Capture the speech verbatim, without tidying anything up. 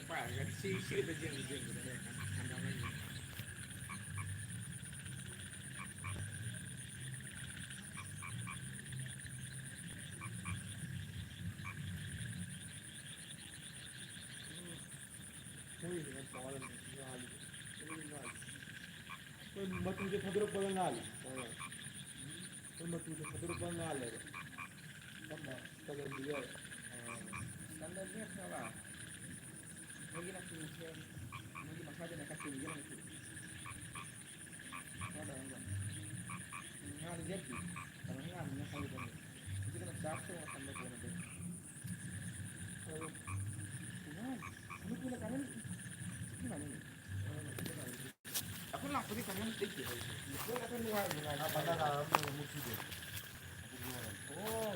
ꯄꯥꯏꯔꯒ ꯁꯤ, ꯁꯤꯒꯤꯗ ꯌꯦꯡ-, ꯌꯦꯡꯕꯗꯅꯦ, ꯍꯟꯊꯅ ꯌꯦꯡꯉꯦ꯫ ꯎꯝ꯫ ꯃꯣꯏꯒꯤꯗꯨꯅ ꯆꯥꯎꯔꯝꯃꯦ, ꯉꯥꯜꯂꯤꯗꯣ꯫ ꯑꯗꯨꯗꯤ ꯉꯥꯜꯂꯤ꯫ ꯃꯣꯏ ꯃꯇꯨꯗꯣ ꯊꯥꯗꯣꯔꯛꯄꯗ ꯉꯥꯜꯂꯤ꯫ ꯍꯣꯏ꯫ ꯃꯣꯏ ꯃꯇꯨꯗꯣ ꯊꯥꯗꯣꯔꯛꯄꯗ ꯉꯥꯜꯂꯦꯕ꯫ ꯀꯔꯝꯕ? ꯀꯂꯔꯗꯨ ꯌꯥꯏ꯫ ꯑꯥ꯫ ꯀꯂꯔꯁꯦ ꯈꯪꯉꯕ? ꯃꯣꯏꯒꯤ ꯃꯆꯨꯁꯦ, ꯃꯣꯏꯒꯤ ꯃꯈꯥꯗꯅꯦ ꯀꯥꯆꯤꯟꯒꯤ ꯃꯆꯨ꯫ ꯃꯈꯥꯗ ꯑꯃ ꯉꯥꯜꯂꯤꯁꯦ ꯀꯩꯅꯣ ꯉꯥꯜꯂꯤꯅ ꯍꯥꯏꯕꯅꯦ꯫ ꯍꯧꯖꯤꯛꯀꯤꯗꯣ ꯆꯥꯔꯖ ꯇꯧꯔ ꯊꯝꯕ ꯀꯣꯟꯅꯗꯦ꯫ ꯑꯗꯣ ꯉꯥꯏ, ꯃꯅꯤꯄꯨꯔꯗ ꯀꯔꯦꯟ ꯁꯤꯛꯁꯇꯤ ꯃꯥꯜꯂꯤꯅꯦ꯫ ꯑꯩꯈꯣꯏ ꯂꯥꯛꯄꯗꯤ ꯀꯔꯦꯟ ꯂꯩꯇꯦ ꯍꯥꯏꯁꯦ꯫ ꯑꯩꯈꯣꯏ ꯑꯩꯈꯣꯏ ꯅꯨꯡꯉꯥꯏꯕ ꯅꯨꯡꯉꯥꯏꯕ ꯕꯖꯥꯔ ꯑꯃ ꯃꯨꯠꯈꯤꯗꯦ꯫ ꯑꯣ꯫